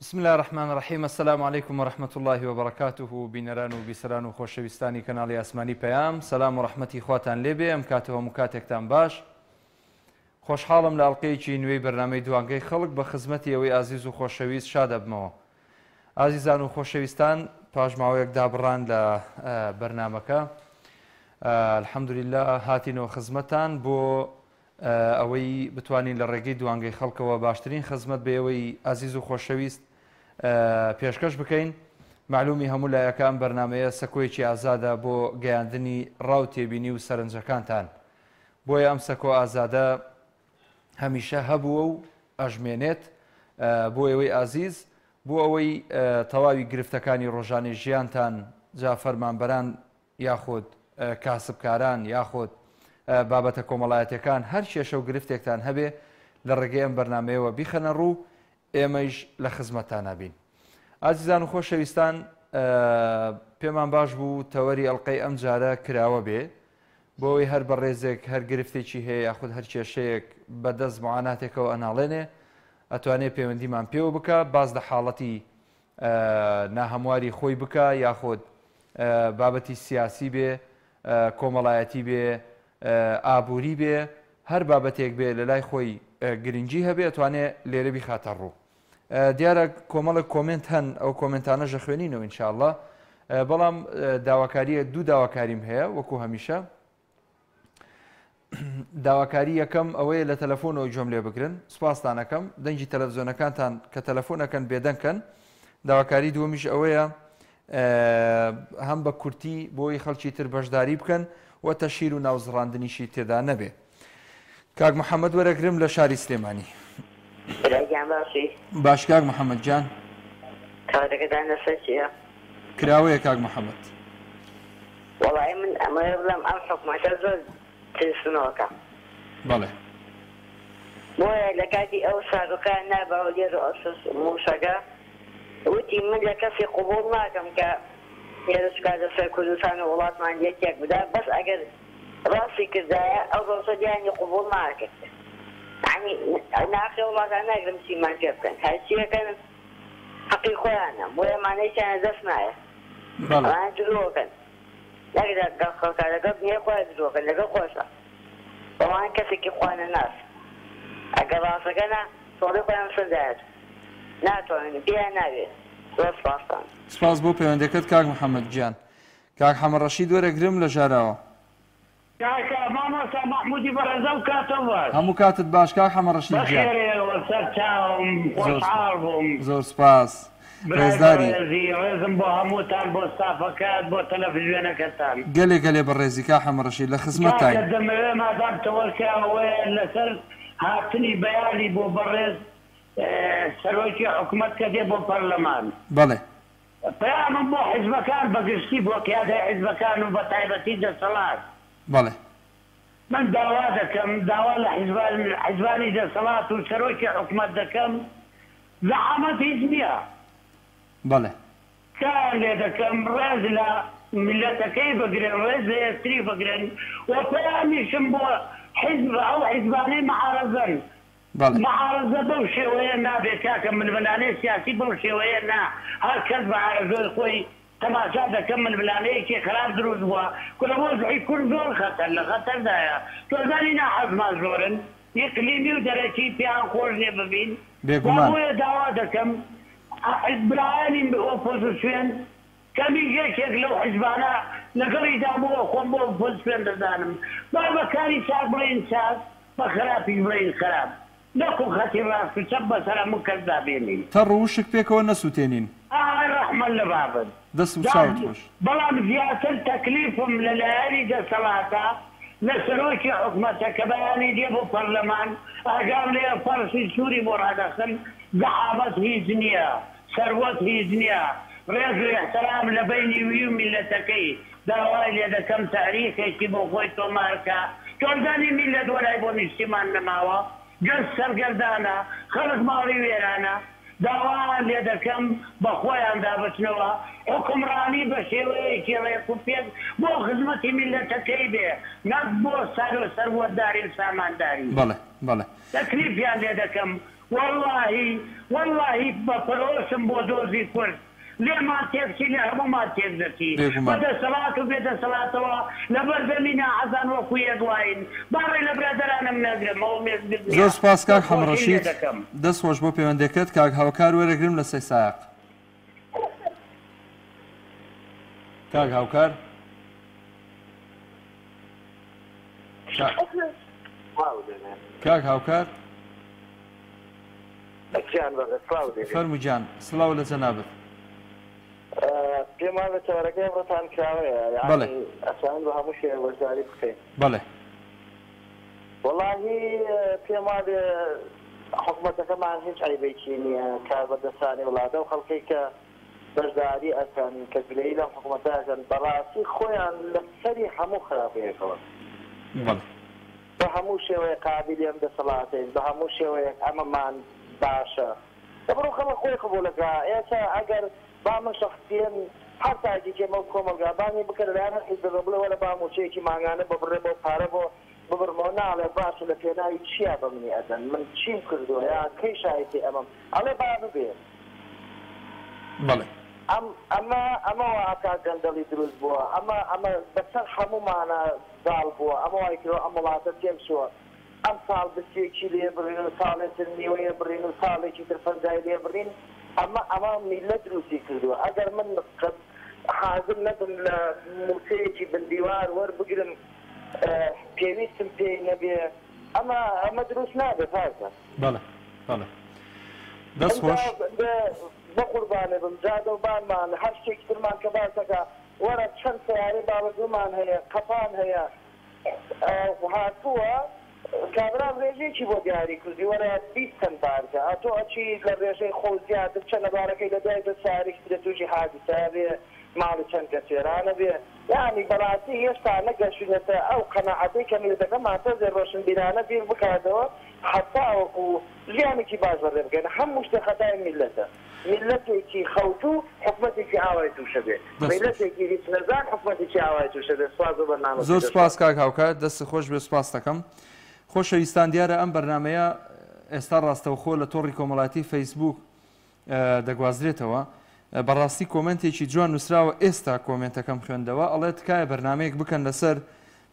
بسم اللە الرحمن الرحیم السلام علیکم و رحمة اللە و بەرەکاته بینەران و بیسەران و خۆشەویستانی کەناڵی ئاسمانی پەیام سەلام و ڕەحمەتی خواتان لێبێ ئەم کاتە هەموو کاتێکتان باش خۆشحاڵم لە ئەڵلقەیەکی نوێی بەرنامەی دوانگەی خەڵک بە خزمەتی ئەوەی ئازیز و خۆشەویست شادەبمەوە ئازیزان و خۆشەویستان پاش ماوەیەک دابڕان لە بەرنامەکە الحمدلله هاتینەوە خزمەتان بۆ ئەوەی بتوانین لە ڕێگەی دوانگەی خەڵکەوە باشترین خزمەت بە ئێوەی ئازیز و خۆشەویست پێشکەش بکەین. مەعلومی هەموو لایەکە ئەم بەرنامەیە سەکۆیەکی ئازادە بۆ گەیاندنی ڕا و تێبینی و سەرنجەکانتان. بۆیە ئەم سەکۆ ئازادە هەمیشە هەبووە و ئەژمێنێت بۆ ئێوەی ئازیز بۆ ئەوەی تەواوی گرفتەکانی ڕۆژانەی ژیانتان جا فەرمانبەران یاخود کاسبکاران یاخود بابەتە کۆمەڵایەتیەکان هەر کێشە و گرفتێکتان هەبێ لە ڕێگەی ئەم بەرنامەیەوە بیخەنە ڕوو ئێمەیش لە خزمەتتانا بین. ئازیزان و خۆشەویستان پێمان باش بوو تەوەری ئەڵلقەی ئەم جارە کراوە بێ بۆ ئەوەی هەر بەڕێزێک هەر گرفتێکی هەیە یاخود هەر کێشەیەک بەدەست معاناتێکەوە ئەناڵێنێ ئەتوانێ پەیوەندیمان پێوە بکە باس لە حاڵەتی ناهەمواری خۆی بکا یاخود بابەتی سیاسی بێ، کۆمەڵایەتی بێ، ئابووری بێ، هەر بابەتێک بێ لە لای خۆی گرنگی هەبێ ئەتوانێ لێرە بیخاتە ڕوو. دیارە کۆمەڵێک کۆمێنت هەن ئەو کۆمێنتانەش ئەخوێنینەوە ان شاء اللە بەڵام داواکاریە دوو داواکاریم هەیە وەکو هەمیشە داواکاری یەکەم ئەوەیە لە تەلەفۆنەوە گوێم لێ بگرن سوپاستان ئەکەم دەنگی تەلەڤزیۆنەکانتان کە تەلەفۆن ئەکەن بێدەنگ کەن داواکاری دووەمیش ئەوەیە هەم بە کورتی بۆی خەڵکی تر بەشداری بکەن و تەشیر و ناوزڕاندنیشی تێدا نەبێ کاک محەممەد وەرەگرم لە شاری سلێمانی برا گیان باشی؟ باش کاک محەممەد گیان. کارەکەتان لەسەر چییە؟ کراوەیە کاک محەممەد. وەڵایی من ئەمەوێ بڵێم ئەم حکومەتە زۆر ترسنۆکە. بەڵێ. بۆیە لە کاتی ئەو سابقەیان نا بە هەولێر و ئەو موشەکە وتی من لە کەسی قبوڵ ناکەم کە هێرش بکاتە سەر کوردستان و وڵاتمان لێ تێک بدا بەس ئەگەر ڕاستی کردایە ئەو ڕۆژە لێیانی قبوڵ ناکرد یانی ناخی وڵاتان ناگرم چیمان پێ بکەن هەرچیەکەن حەقی خۆیانە بۆیە مانەیشیان لە دەست نایە بەڵێ. ئەوانە درۆکەن نەک لەگەڵ خەڵکا لەگەڵ دنیای خۆیان درۆکەن لەگەڵ خۆشا بەوان کەسێکی خوانەناس ئەگەر ڕاستەکەنە تۆڵەی خۆیان بسەندایەت ناتوانن پێیان نابێ زۆر سوپاستان. سپاس بۆ پەیوەندەکەت کاک محمد گیان. کاک حەمە ڕەشید وەرەگرم لە ژاراوە. کاکە مامۆستا مەحمودی بەڕێز ئەو کاتەو باش. هەموو کاتت باش کاک حەمە ڕەشید گیان. بەخێرێەوە سەرچاوم زۆر خۆشحاڵ بووم. زۆر سپاس. برای ڕێزداری. بەڕێزی ڕێزم بۆ هەمووتان بۆ ستافەکەت بۆ تەلەفزیۆنەکەتان. گەلێ گەلێ بەڕێزی کاک حەمە ڕەشید لە کاکە خزمەتتاین. دەمەوێ مادام تەوەرکە ئەوەیە لەسەر هاتنی بەیانی بۆ بەڕێز سەرۆکی حکومەت کە دێ بۆ پەرلەمان. بەڵێ. پەیامم بۆ حیزبەکان بە گشتی بۆ قیادەی حیزبەکان و بە تایبەتی دەسەڵات. بەڵێ. من داوا دەکەم، داوا لە حیزبانی دەسەڵات و سەرۆکی حکومەت دەکەم، زەحامەت هیچ نییە. بەڵێ. تکایان لێ دەکەم ڕێز لە میللەتەکەی بگرن، ڕێز لە یەکتری بگرن و پەیامیشم بۆ حیزب، ئەو حیزبانەی مەعارەزەن، بەڵێ. معارەزە بەو شێوەیە نابێ کاکە ململانێ سیاسی بەو شێوەیە نا هەر کەس بە ئارەزۆی خۆی تەماشا دەکەم ململانێیەکی خراپ دروست بووە کورە وەزعی کورد زۆر خەتەر لە خەتەردایە تۆ ئەزانی ناحەزمان زۆرن ئیقلیمی و دەرەکی پێیان خۆش نیە ببین جا بێگومان. بۆیە داوا دەکەم برایانی ئۆپۆزسیۆن کەمیش یەکێک لەو حیزبانە لەگەڵیدا بووە خۆم بۆ ئۆپۆزسیۆن دەزانم با بە کاری چاک بڵێین چاک بە خراپیش بڵێین خراپ نەکو خەتی ڕاست و چەپ بەسەر هەموو کەسدا بێنین. تەڕ و وشک پێکەوە نەسوتێنین. ئای ڕەحمەت لە بابت. دەست و جا چاوت خۆش. بەڵام زیاتر تەکلیفم لە لایەنی دەسەڵاتە لە سەرۆکی حکومەتە کە بەیانی دێ بۆ پەرلەمان ئاگام لێیە فەرشی سوری بۆ ڕادەخەن زەحامەت هیچ نیە سەروەت هیچ نیە ڕێز و ئیحترام لە بەینی وی و میللەتەکەی داوای لێ دەکەم تاریخێکی بۆ خۆی تۆمار کا چۆنزانی میللەت وەلای بۆ نیشتیمان نەماوە گەنج سەرگەردانە خەڵک ماڵی وێرانە داوایان لێ دەکەم بە خۆیاندا بچنەوە حوکمڕانی بە شێوەیەکی ڕێک و پێک بۆ خزمەتی میللەتەکەی بێ نەک بۆ سەروەتداری و سامانداری بەڵێ بەڵێ. تەکلیفیان لێ دەکەم. وەڵاهی وەڵاهی بە پەرۆشم بۆ دۆزی کورد لێمان تێکچی لە هەموومان تێک دەچی بە بێگومان. دەسەڵات و بێ دەسەڵاتەوە لە بەردەمی ناحەزان وەکو یەک واین با ڕێ لە برادەرانم نەگرم ئەوە مێزگر زۆر نیە سوپاس کاک دەست حەمە خۆشی لێ ڕەشید دەکەم. دەست خۆش بۆ پەیوەندیەکەت کاک هاوکار وەرەگرم لە سەیسایەق. کاک هاوکار. کاک هاوکار. فەرموو گیان سڵاو لە جەنابت. پێم وابێ تەوەرەکەی ئەمڕۆتان کراوەیە بەڵێ. یانی ئەتوانین بە هەموو شێوەیەک بەشداری بکەین. بەڵێ. وەڵاهی پێم وابێ حکومەتەکەمان هیچ عەیبێکی نییە کاربەدەستانی وڵات ئەو خەڵکەی کە بەشداری ئەکەن کە گلەیی لەم حکومەتە ئەکەن بەڕاستی خۆیان لە سەری هەموو خراپەیەکەوەن. بەڵێ. بە هەموو شێوەیەک قابیلی ئەم دەسەڵاتەین بە هەموو شێوەیەک ئەمەمان باشە دەبڕۆ خەڵک خۆی قبوڵەکا ئێستا ئەگەر با من شەخسیەن هەر تاکێکی ئەم کۆمەڵگا بانگی بکە لەلایەن هەر حیزبێکەوە بڵێ وەرە با موچەیەکی مانگانە ببڕێمەوە پارە بۆ ببڕمەوە ناڵێ باشە لە پێناوی چیا بە منی ئەدەن من چیم کردووە یا کەی شایسەی ئەمەم ئەڵێ با ببێ. بەڵێ. ئەم ئەمە ئەمە وا ئەکا گەندەڵی دروست بووە ئەمە ئەمە بەسەر هەموومانا زاڵ بووە ئەمە وای کردوە ئەم وڵاتە تێک چووە ئەم ساڵ بسێکی لێ بڕین و ساڵێ تر نیوەیە بڕین و ساڵێکی تر پەنجای لێ بڕین ئەمە ئەمە میللەت دروستی کردووە ئەگەر من قەت حازر نەبم لە موچەیەکی بن دیوار وەربگرم پێویستم پێی نەبێ ئەمە ئەمە دروست نابێ فازە. بەڵێ بەڵێ دەست خۆش. ئینجا بەقوربانێ بم جادەوبانمان هەر شتێکی ترمان کە باس دەکا وەرە چەند سەیارەی باڵەدوومان هەیە قەپان هەیە هاتووە کابرا ڕێژەیەکی بۆ دیاری کردی وەرە 20 تەن بارکە ئەتۆ ئەچی لە ڕێژەی خۆو زیاتر چەنە بارەکەی لە دوای تۆ سەیارەیەکی ترە تووشی حادیسە ئەبێ ماڵی چەند کەس وێران ئەبێ یانی بەڕاستی هێشتا نەگەشتوینەتە ئەو قەناعەتەی کە میللەتەکەمان تۆزێ ڕۆشنبیرانە بیر بکاتەوە هەتاوەکو ژیانێکی باش بەڕێ بکەین هەموو شتێ خەتای میللەتە میللەتێکی خەوتوو حکومەتێکی ئاوای توشە بێ دەست خۆش. میللەتێکی هیچ نەزان حکومەتێکی ئاوای توشە بێ سوپاس بۆ بەرنامەکەی زۆر دەست سوپاس خۆش. کاک هاوکار دەستت خۆش بێ سوپاست دەکەم. خۆشەویستان دیارە ئەم بەرنامەیە ئێستا ڕاستەوخۆ لە تۆڕی کۆمەڵایەتی فەیسبووک دەگوازرێتەوە بەڕاستی کۆمێنتێکی جوان نووسراوە ئێستا کۆمێنتەکەم خوێندەوە ئەڵێ تکایە بەرنامەیەک بکەن لەسەر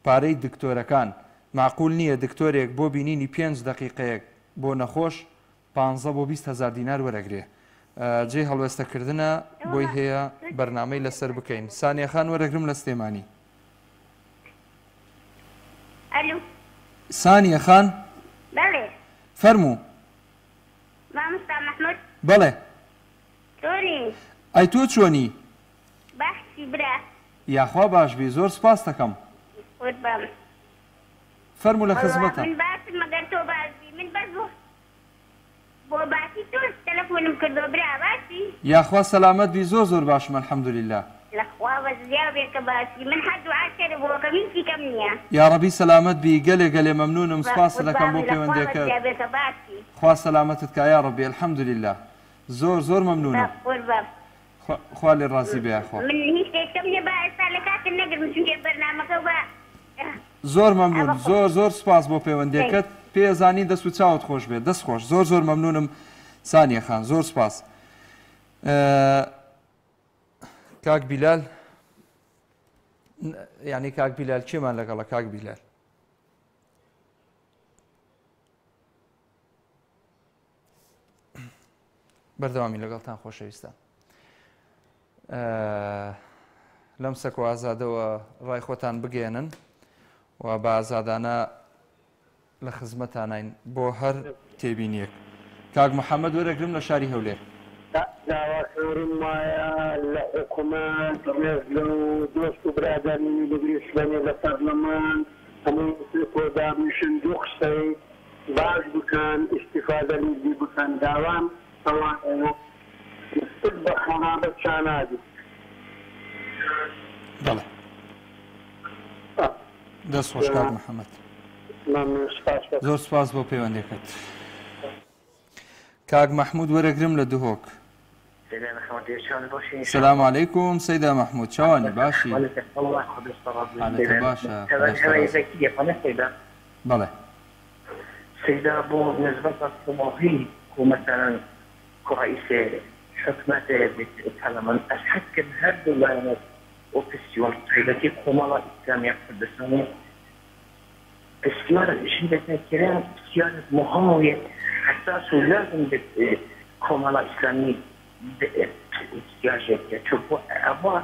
پارەی دکتۆرەکان معقول نییە دکتۆرێک بۆ بینینی پێنج دەقیقەیەک بۆ نەخۆش پانزە بۆ 20 هەزار دینار وەرەگرێ جێی هەڵوێستەکردنە بۆی هەیە بەرنامەی لەسەر بکەین سانیە خان وەرەگرم لە سلێمانی. ئەلو. سانیە خان. بەڵێ. فەرموو. مامۆستا مەحمود. بەڵێ. چۆنی؟ ئەی تۆ چۆنی؟ باشی برا. یاخوا باش بی زۆر سوپاست دەکەم. قوربان. فەرموو لە وەڵا خزمەتم. من باشم مەگەر تۆ باش بی من بەس بۆ بۆ باسی تۆش تەلەفۆنم کردوە برا باشی؟ یاخوا سەلامەت بی زۆر زۆر باشم الحمدللە. لەخوا بەزیا بێ کە باشی من حەز دوعا کەرە بۆ کەم هیچی کەم نیە. یاڕەبی سەلامەت بی گەلێ گەلێ مەمنونم سوپاست دەکەم بۆ قوربان لەخوا پەیوەندیەکەت. بەزیا بێ کە باشی. خوا سەلامەتت کا یاڕەبی الحمدللە زۆر زۆر مەمنونم. قوربان. خوا لێ ڕازی بێ یاخوا. من هیچ شتێکم نیە با ئێستا لە کاتم نەگرم چونکە بەرنامەکە با زۆر مەمنون زۆر زۆر سوپاس بۆ پەیوەندیەکەت پێزانی دەست و چاوت خۆش بێت دەست خۆش زۆر زۆر مەمنونم سانیە خان زۆر سوپاس کاک بیلال یعنی کاک بیلال کێمان لەگەڵە کاک بیلال بەردەوامی لەگەڵتان خۆشەویستان لەم سەکۆ ئازادەوە ڕای خۆتان بگەێنن و بە ئازادانە لە خزمەتانین بۆ هەر تێبینیەک کاک محەممەد وەرەگرم لە شاری هەولێر. داواکاریم وایە لە حکومەت ڕێز لەو دۆست و برادەری بگری سبەینێ لە پەرلەمان هەمووی پێکەوە دابنیشن دوو قسەی باش بکەن ئیستیفادە لیزی بکەن داوام ئەوانەیە شت بە خەرابە چانابی. بەڵێ دەست خۆش کاک محەممەد. مەمنون سوپاس. زۆر سوپاس بۆ پەیوەندیەکەت. کاک مەحمود وەرەگرم لە دهۆک. سلام علیکم سەیدا مەحمود چاوانی باشی؟ حالەتە باشە بەڵێ. سەیدا بۆ نسبەت بە کۆمەڵگەی کو مەسەلەن کو ڕەئیسێ حکومەتێ بیت پەرلەمان ئەز حەز کەم هەردوو لایەنە ئۆپسیۆن تایبەتی کۆمەڵە ئیسلامیە کوردستانێ پرسیار ژی دەکە کرن پرسیار مهم و یەک حەساس و لازم بیت کۆمەڵە ئیسلامی پرسیار ژێ بکە چونکو ئەڤە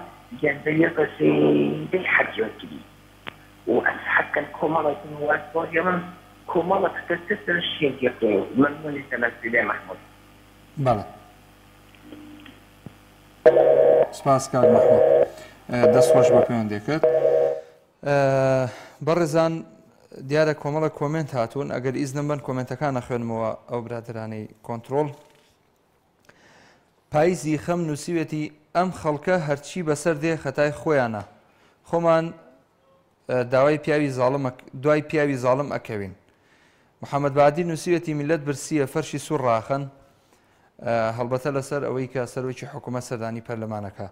گەندەلیەکە زێدەی حەدیان کری و ئەز حەز کەم کۆمەڵە و ئەز باریە من کۆمەڵە پتر تر شیە گرتێ مەمنونی تەمەز بیلێ مەحمود. بەڵێ سپاس کاک مەحمود دەست خۆش بۆ پەیوەندیەکەت. بەڕێزان دیارە کۆمەڵە کۆمێنت هاتوون ئەگەر ئیزنم بن کۆمێنتەکان نەخوێنمەوە ئەو برادرانەی کۆنتترۆل پاییزی خەم نووسیوێتی ئەم خەڵکە هەرچی بەسەر دێ خەتای خۆیانە خۆمان داوای پیاوی زاڵم دوای پیاوی زاڵم ئەکەوین. محەمەد بادی نووسیویەتی میللەت برسییە فەرشی سوور ڕاخەن هەڵبەتە لەسەر ئەوەی کە سەرۆکی حکوومەت سەردانی پەرلەمانەکە.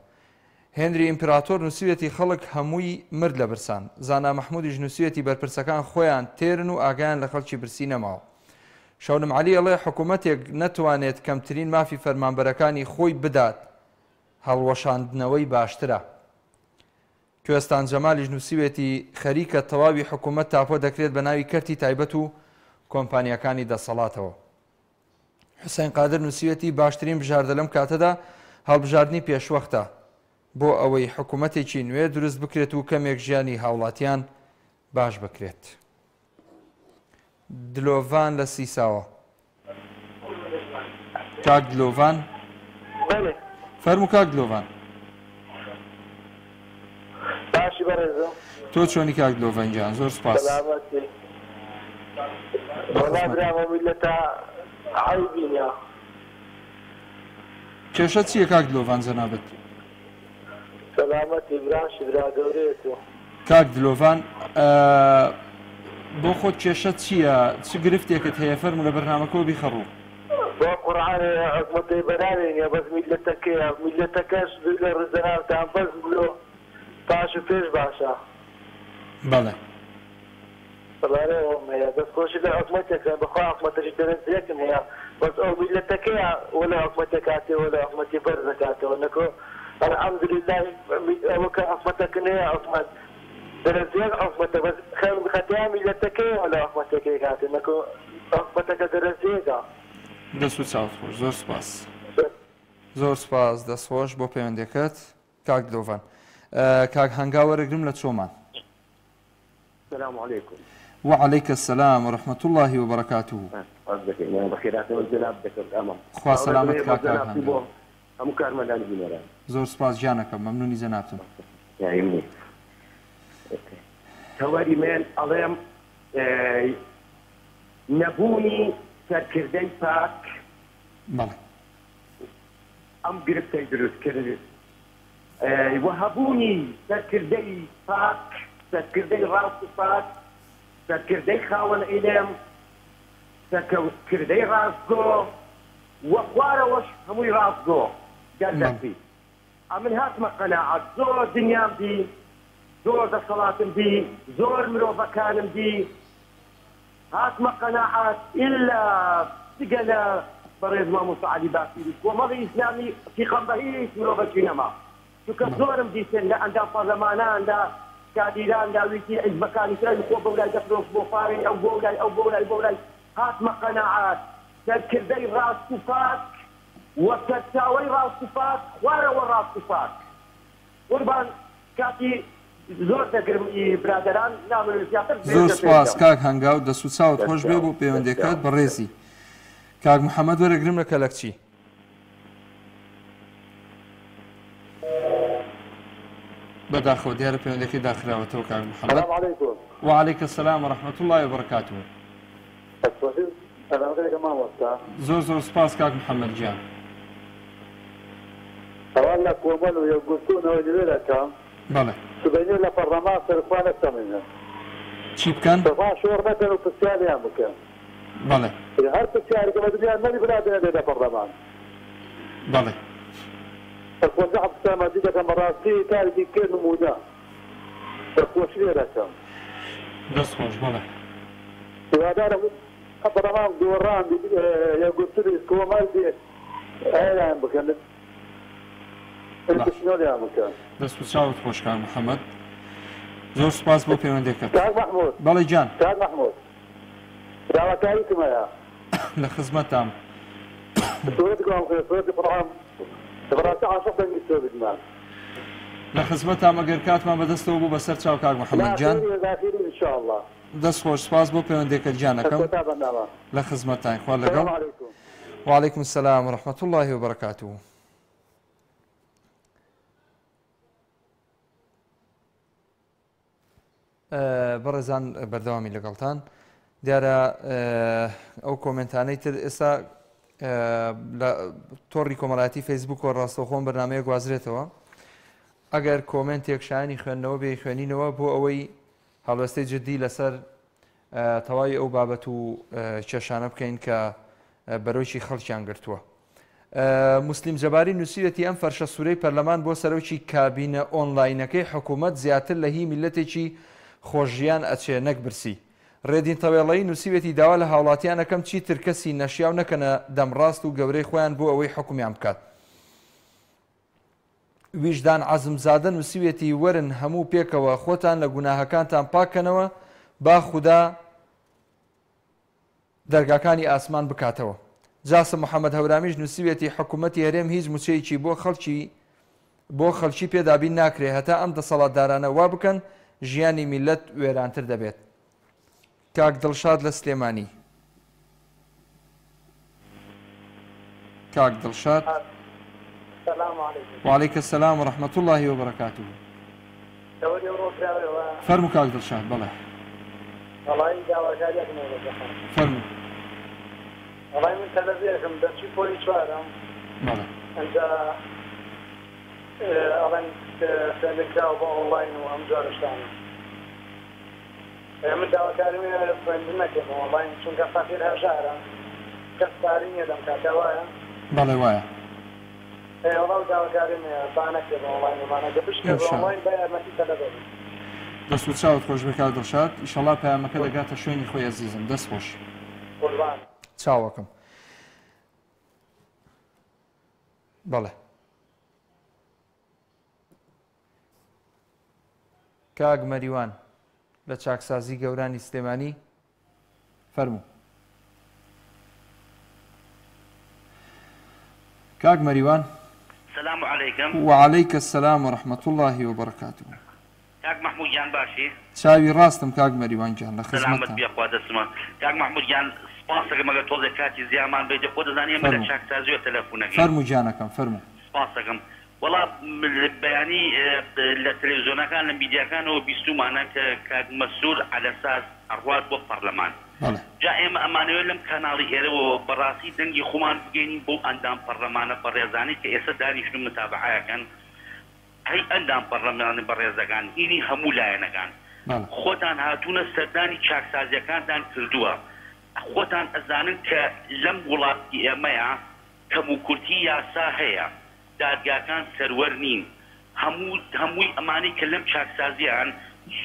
هێنری ئیمپراتۆر نووسیویەتی خەڵک هەمووی مرد لە برسان. زانا مەحموودیش نووسیویەتی بەرپرسەکان خۆیان تێرن و ئاگایان لە خەڵکی برسی نەماوە. شەونم عەلی ئەڵێ حکوومەتێک نەتوانێت کەمترین مافی فەرمانبەرەکانی خۆی بدات هەڵوەشاندنەوەی باشترە. کوێستان جەمالیش نووسیوێتی، خەریکە تەواوی حکومەت تاپۆ دەکرێت بە ناوی کەرتی تایبەت و کۆمپانیاکانی دەسەڵاتەوە. حوسێن قادر نووسیوێتی، باشترین بژاردە لەم کاتەدا هەڵبژاردنی پێشوەختە بۆ ئەوەی حکومەتێکی نوێ دروست بکرێت و کەمێک ژیانی هاوڵاتیان باش بکرێت. دلۆڤان لە سیساوە. کاک دلۆڤان. بەلێ. فەرموو کاک دلۆڤان. باشی بەڕێزم. تۆ چۆنی کاک دلۆڤان گیان زۆر سپاس. سەلامەتی. وەڵا برام ئەو میللەتە عەیبی نیە. کێشە چییە کاک دلۆڤان جەنابت؟ سەلامەتی براشی برا گەورەیە تۆ. کاک دلۆڤان بۆ خۆت کێشەت چییە چ گرفتێکت هەیە فەرموو لە بەرنامەکەوە بیخە ڕوو. بۆ قورعانێ حکومەتەی بەناوێ نیە بەس میللەتەکەیە میللەتەکەش دوور لە ڕووی جەنابتان بەس لۆ پاش و پێش باشە. بەڵێ. بەڵێ ئەوەم هەیە دەست خۆشی لە حکومەتەکەن بەخوا حکومەتەکی دەرەجەیەکم هەیە بەس ئەو میللەتەکەیە وەلا حکومەتەکاتێ وەلا حکومەتی بەرز دەکاتەوە نەکۆ الحمدللە ئەوە کە حکومەتەکن هەیە حکومەت دەرەجەیەک حکومەتە بەس خەتای میللەتەکەیە وەلا حکومەتەکەی کاتێ نەکۆ حکومەتەکە دەرەجەیەکە. دەست و چاوت خۆش زۆر سوپاس. زۆر سوپاس دەست خۆش بۆ پەیوەندیەکەت. کاک دلۆڤان کاک هەنگاو وەرەگرم لە چۆمان. سلام علیکم. وعلیک السلام و رحمة اللە و برکاته. سپاس دەکەین بەخێرهاتنەوەی جەنابت دەکەم ئەمە خوا سەلامەت کاک کاک هەنگاو. هەموو کارمەندانی بینەران. زۆر سپاس گیانەکەم مەمنونی جەنابتم. دایمی تەوەری من ئەڵێم نەبوونی سەرکردەی پاک بەڵێ. ئەم گرفتەی دروست کرد و هەبوونی سەرکردەی پاک، سەرکردەی ڕاست و پاک، سەرکردەی خاوەن عیلم، سەرکردەی ڕاستگۆ و خوارەوەش هەمووی ڕاستگۆ دەردەچی. ئەمن هاتمە قەناعەت زۆر دنیام دی، زۆر دەسەڵاتم دی، زۆر مرۆڤەکانم دی، هاتمە قەناعەت ئیلا جگە لە بەڕێز مامۆستا عەلی باپیری کۆمەڵی ئیسلامی سیقەم بە هیچ مرۆڤەکی نەما چونکە زۆرم دیتن لە ئەندام پەرلەمانان لە کادیران لە ویتی حیزبەکانی تر ئەوی خۆ بەولای دەفرۆشت بۆ پارەی ئەو بۆولای ئەو بۆولای بۆولای هاتمە قەناعەت سەرکردەی ڕاست و پاک و سەرچاوەی ڕاست و پاک خوارەوە ڕاست و پاک قوربان کاتی زۆر دەگرم ئی برادەران نامەوێ زیاتر زۆر درێژە پێ سوپاس بدەم. کاک هەنگاو دەست و چاوت دەست خۆش بێ چاو بۆ دەست پەیوەندیەکەت چاو بەڕێزی کاک محمد وەرەگرم لە کەلەکچی. بەداخەوە دیارە پەیوەندەکەی داخراوەتەوە کاک محمد. سلام علیکم. وعلیک السلام ورحمة اللە وبرکاته. دەستخۆشی سەلامەتی دەکەم مامۆستا. زۆر زۆر سوپاس کاک محمد گیان. سوال لە کۆمەل و یەکگرتوو نەوەی نوێ دەکەم بەڵێ. سبەینێ لە پەڕلەمان سەرخوا نەچەمێنن. چی بکەن؟ سەرخوا شۆڕ نەکەن و پرسیاریان بکەن. بەڵێ. هەر پرسیارێکە بە دنیا نەبی برا بێنە دێتە پەڕلەمان. بەڵێ. دەستخۆشی عەبدولستار مەجید دەکەم بەڕاستی کارێکی کرد نموونە. دەستخۆشی لێ دەکەم. دەست خۆش بەڵێ. هیوادارم. پەرلەمان گۆڕان یەکگرتوو کۆمەڵ بێ ئەیان بکەن لێپرسینەوە بکەن. دەست و چاوت خۆش کاک محەممەد زۆر سوپاس بۆ پەیوەندەکەت. کاک مەحموود. بەڵێ گیان. کاک مەحموود داواکاریتم هەیە. لە خزمەتتام. سورەتی قورئان بخوێنە سورەتی قورئان بەڕاستی عاشق دەنگی تۆ بگمان. لە خزمەتتام ئەگەر کاتمان بەدەستەوە بوو بەسەر چاو کاک محەممەد گیان. لا ان شاء الله. دەست خۆش سوپاس بۆ پەیوەندیەکەت گیانەکەم لە خزمەتتاین خوا لەگەڵ. وعلیکم السلام ورحمة الله وبرکاته. بەڕێزان بەردەوامی لەگەڵتان دیارە ئەو کۆمنتانەی تر ئێستا لە تۆڕی کۆمەڵایەتی فەیسبوک و ڕاستەوخۆم بەرنمەیە گوازرێتەوە ئەگەر کۆمنتێک شایانی خوێندنەوە بێ خوێنینەوە بۆ ئەوەی هەڵوێستەی جددی لەسەر تەواوی ئەو بابەت و کێشانە بکەین کە بەرۆکی خەڵکیان گرتووە. موسلیم جەباری نووسیویەتی ئەم فەرشە سوورەی پەرلەمان بۆ سەرۆکی کابینە ئۆنلاینەکەی حکوومەت زیاتر لە هی میللەتێکی خۆشژیان ئەچێ نەک برسی. ڕێدین تەوێڵەیی نووسیویەتی داوا لە هاوڵاتیان ئەکەم چیتر کەسی نەشیاو نەکەنە دەمڕاست و گەورەی خۆیان بۆ ئەوەی حوکمیان بکات. ویژدان عەزمزادە نووسیویەتی وەرن هەموو پێکەوە خۆتان لە گوناهەکانتان پاک کەنەوە با خودا دەرگاکانی ئاسمان بکاتەوە. جاسم محەمەد هەورامیش نووسیویەتی حکومەتی هەرێم هیچ موچەیەکی بۆ خەڵکی بۆ خەڵکی پێ دابین ناکرێ هەتا ئەم دەسەڵاتدارانە وا بکەن ژیانی میللەت وێرانتر دەبێت. کاک دڵشاد لە سلێمانی. کاک دڵشاد. سلام علیکم. وعلیک السلام و رحمة اللە و بەرەکاته. تەوەری ئەوڕۆ کراوەیەوە. فەرموو کاک دڵشاد بەڵێ. وەڵایی داواکاریەکم هەیە بەزەحمەت. فەرموو. وەڵایی من تەلەبەیەکم دەرچووی پۆلی چوارم. بەڵێ. ئەنجا ئەڵێن خوێندن کراوە بە ئۆنڵاین و ئەم جۆرە شتانە. من داواکاریم هەیە خوێندن نەکەم بە ئۆنڵاین چونکە فەقیر هەژارە کەس پارەی نیە لەم کاتە وایە؟ بەڵێ وایە. ئەی وەڵا ئەو داواکاریم هەیە با نەکرێ بە ئۆنڵاین ئەمانە گەر بشکرێ بە ئۆنڵاین با یارمەتی تەلەبە بن. دەست و چاوت خۆش بێ کاک دڵشاد ئیشەڵا پەیامەکە دەگاتە شوێنی خۆی ئەزیزم دەست خۆش. قوربانت. چاوەکەم بەڵێ. کاک مەریوان لە چاکسازی گەورانی سلێمانی فەرموو. کاک مەریوان. سلام علیکم. وعلیک السلام و رحمة اللە و برکاته. کاک مەحمود گیان باشی؟ چاوی ڕاستم کاک مەریوان گیان لە سەلامەت خزمەتتام. بی خوا دەستمە کاک مەحمود گیان سپاسەکەم ئەگەر تۆزێک کاتی زیامان بەیتێ خۆ دەزانی ئێمە لە فەرموو. چاکسازیوە تەلەفونەکەین. فەرموو گیانەکەم فەرموو. سپاسەکەم وەڵا بەیانی لە تەلەفزیۆنەکان لە میدیاکانەوە بیستومانە کە کاک مەسرور عەلەساس ئەڕوات بۆ پەڕلەمان بەڵێ. جا ئێمە ئەمانەوێت لەم کەناڵی ئێرەوەوە بەڕاستی دەنگی خۆمان بگەینین بەو ئەندام پەڕلەمانە بەڕێزانەی کە ئێستا دانیشتون متابەعەکەن هەی ئەندام پەڕلەمانە بەڕێزەکان هینی هەموو لایەنەکان بەڵێ. خۆتان هاتوونە سەردانی چاکسازیەکانتان کردووە خۆتان ئەزانن کە لەم وڵاتی ئێمەیا کەموکورتی یاسا هەیە، دادگاکان سەروەر نین، هەموو هەمووی ئەمانەی کە لەم چاکسازیان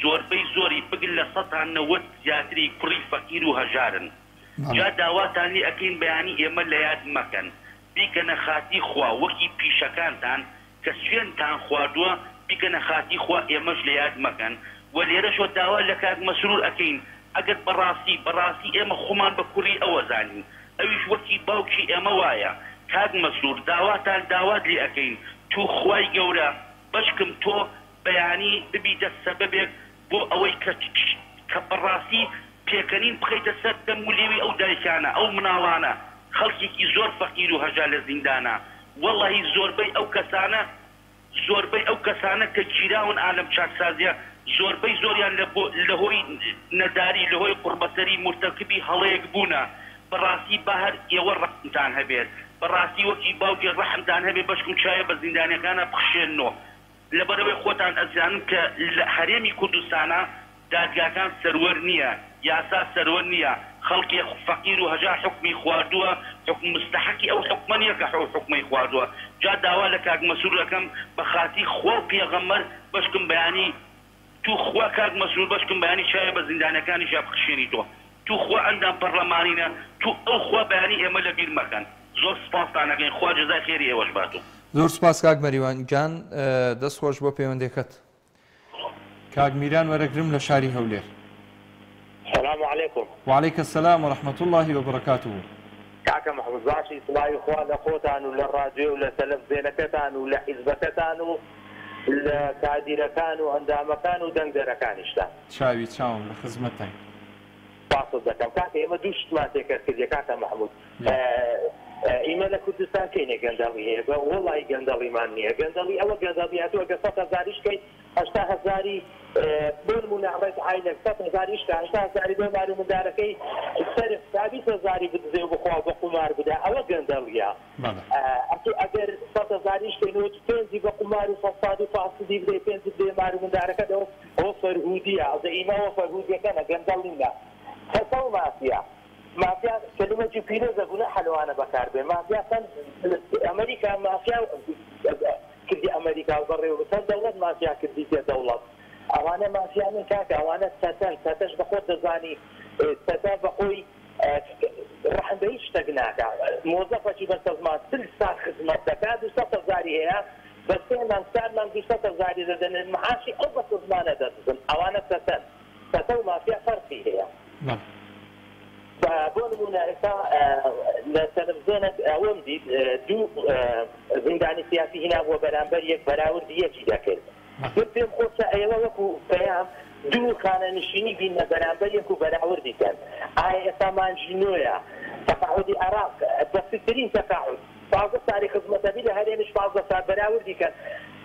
زۆربەی زۆری بگر لە سەتا 90 زیاتری کوڕی فەقیر و هەژارن بەڵێ. جا داواتان لێ ئەکەین بەیانی ئێمە لە یاد مەکەن بیکەنە خاتری خوا وەکی پیشەکانتان کە سوێندتان خواردووە بیکەنە خاتری خوا ئێمەش لە یاد مەکەن وە لێرەشەوە داوا لە کاک مەسرور ئەکەین ئەگەر بەڕاستی بەڕاستی ئێمە خۆمان بە کوڕی ئەوە زانین ئەویش وەکی باوکی ئێمە وایە کاک مەسرور داواتان داوات لێ ئەکەین تو خوای گەورە بەشکم تۆ بەیانی ببیتە سەبەبێک بۆ ئەوەی کە کە بەڕاستی پێکەنین بخەیتە سەر دەم و لێوی ئەو دایکانە ئەو مناڵانە خەڵکێکی زۆر فەقیر و هەژار لە زیندانا وەڵەهی زۆربەی ئەو کەسانە زۆربەی ئەو کەسانە کە گیراون ئا لەم چاکسازیە زۆربەی زۆریان لە بۆ لە هۆی نەداری لە هۆی قوڕبەسەری مورتەکبی هەڵەیەک بوونە بەڕاستی با هەر ئێوە ڕەحمتان هەبێت بەڕاستی وەکی باوکێک ڕەحمتان هەبێت بەشکم چاوێ بە زیندانیەکانا بخشێننۆ لەبەرئەوەی خۆتان ئەزانن کە لە هەرێمی کوردستانا دادگاکان سەروەر نیە، یاسا سەروەر نیە، خەڵکێ فەقیر و هەژار حوکمی خواردووە، حوکم مستەحەقی ئەو حوکمە نیە کە ئەو حوکمەی خواردووە، جا داوا لە کاک مەسرور ئەکەم بە خاتری خوا و پێغەمبەر بەشکم بەیانی تو خوا کاک مەسرور بەشکم بەیانی چاوێ بە زیندانیەکانیشا بخشێنیتۆ. توخوا ئەندام پەڕلەمانینە تو ئەو خوا بەیانی ئێمە لە بیر مەکەن زۆر سپاستان ئەکەین خوا جەزای خێری ئێوەش باتو. زۆر سوپاس کاک مەریوان گیان دەست خۆش بۆ پەیوەندێکەت. کاک میران وەرەگرم لە شاری هەولێر. سلام علیکم. وعلیک السلام و رحمة اللە و برکاته. کاکە محمود باشی سڵاوی خوا لە خۆتان و لە ڕادیۆ و لە تەلەفزێنەکەتان و لە حیزبەکەتان و لە کادیرەکان و ئەندامەکان و دەنگدەرەکانیشتان. چاوی چاوم لە خزمەتتاین. سپاست دەکەم کاکە ئێمە دوو شتمان تێکەر کردیە کاکە محمود ئیمە لە کوردستان کەینێ گەندەڵی هەیە بە وەڵی گەندەڵیمان نییە گەندەڵی ئەوە گەندەڵی هاتووە گە سە هەزاریش کەی هەشتا هەزاری بۆ نمونە ئەڵێت عایلەک سە هەزاریش کە هەشتا هەزاری بۆ مار و مندارەکەی سەرف کا بیست هەزاری بدزێ و بخوا و بە قومار بدا ئەوە گەندەڵیە ئەتو ئەگەر سە هەزاریش کەی نۆت پێنجی بە قومار و فەساد و فاسدی بدەی پێنجی بدەی مار و مندارەکەت ئەوە ئەوە فەرهودیە ئەزە ئیمە ئەوە فەرهودیەکەنە گەندەڵ نینە چەتە و مافیا مافیا کەلیمەکی پیرۆزە گوناحە لەوانە بەکار بێ مافیا چەند ئەمریکا مافیا کردی ئەمریکا و بەڕێوە چەند دەوڵەت مافیا کردیتە دەوڵەت ئەوانە مافیا نین کاکە ئەوانە چەتەن چەتەش بەخۆت دەزانی چەتە بەخۆی ڕەحم بە هیچ شتەک ناکا مۆزەفەکی بەستەزمان چل ساڵ خزمەت دەکا دوسەد هەزاری هەیە بە سێ مانگ چار مانگ دوسەد هەزاری دەدەنێ معاشی ئەو بەستەزمانە دەدزن ئەوانە چەتەن چەتە و مافیا فەرقی هەیە بە بۆ نمونە ئێستا لە تەلەفزیۆنەک ئەوەم دیت دوو زیندانی سیاسی هینابووە بەرامبەر یەک بەراوردی یەکی دەکرد من پێم خۆشە ئێوە وەکو پەیام دوو خانەنشینی بیننە بەرامبەر یەک و بەراوردی کەن ئایا ئێستا مانگی نۆیە تەقاعودی عێراق بەسیترین تەقاعود 15 سالی خزمەتە بی لە هەرێمیش 15 سال بەراوردی کەن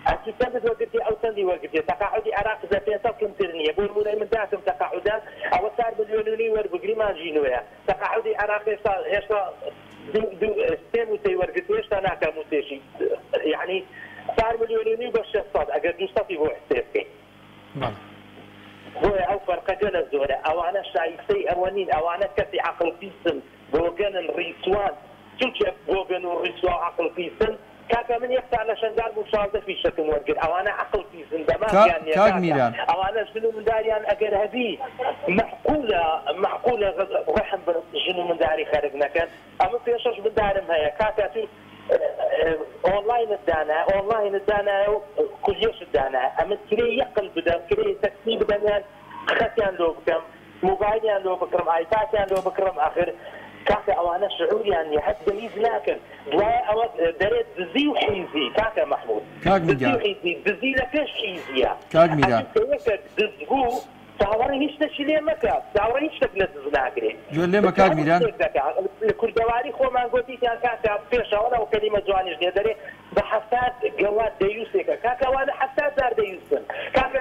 ئەتوو چەندت وەگرتیە ئەو چەندی وەرگرتیە تەقاعودی عێراق لە 500 کەمتر نییە بۆ نموونە من داکم تەقاعودە ئەوە چار ملیۆن و نیو وەربگری مانگی نۆیە تەقاعودی عێراق هێشتا هێشتا دوو دوو سێ مووچەی وەرگرتووە هێشتا ناکا مووچەیەکی یەعنی چار ملیۆن و نیو بە شەش سەد ئەگەر دوو سەتی بۆ حسێب بکەین بەڵێ. بۆیە ئەو فەرقە گەلە زۆرە ئەوانە شایستەی ئەوە نین ئەوانە کەسی عەقڵ پیسن بۆگەنن ڕیسوان چونکە بۆگەن و ڕیسوا و عەقڵ پیسن کاکە من یەک سال لە شەنگال بووم 16 فیشەکم وەرگرت ئەوانە عەقڵ پیسن دەماغیان نیە کاک کاکە میران. ئەوانە ژن و منداریان ئەگەر هەبی مەعقولە مەعقولە ڕەحم بە ژن و منداری خەرک نەکەن ئەمن پێ شەش مندارم هەیە کاکە تو ئۆنڵاینت دانایە ئۆنڵاینت دانایە و کولیەشت دانایە ئەمن کرێی یەک قل بدەم کرێی تەکسی بدەم یان خەتیان لۆ بکەم مۆبایلیان لۆ بکڕم ئایپاتیان لۆ بکڕم ئاخر کاکە ئەوانە شعوریان نیە هەست بە هیچ ناکەن دوایە ئەوە دەرێ دزی و حیزی کاکە مەحمود کاک دزی و میران. حیزی دزی لە پێش حیزیە کاک میران. ئەتوو کە یەکەک دز بوو چاوەڕێی هیچ شتەکی لێ مەکە چاوەڕێی هیچ شتەک لە دز ناکرێ گوێت لێمە کاک هەموو میران؟ شتێک دەکا لە کوردەواری خۆمان گۆتیتیان کاکە پێشەوە ئەو کەلیمە جوانیش نیە دەرێ بە حەفتا گەواد دەیوسێکە کاکە ئەوانە حەفتا جار دەیوسن کاکە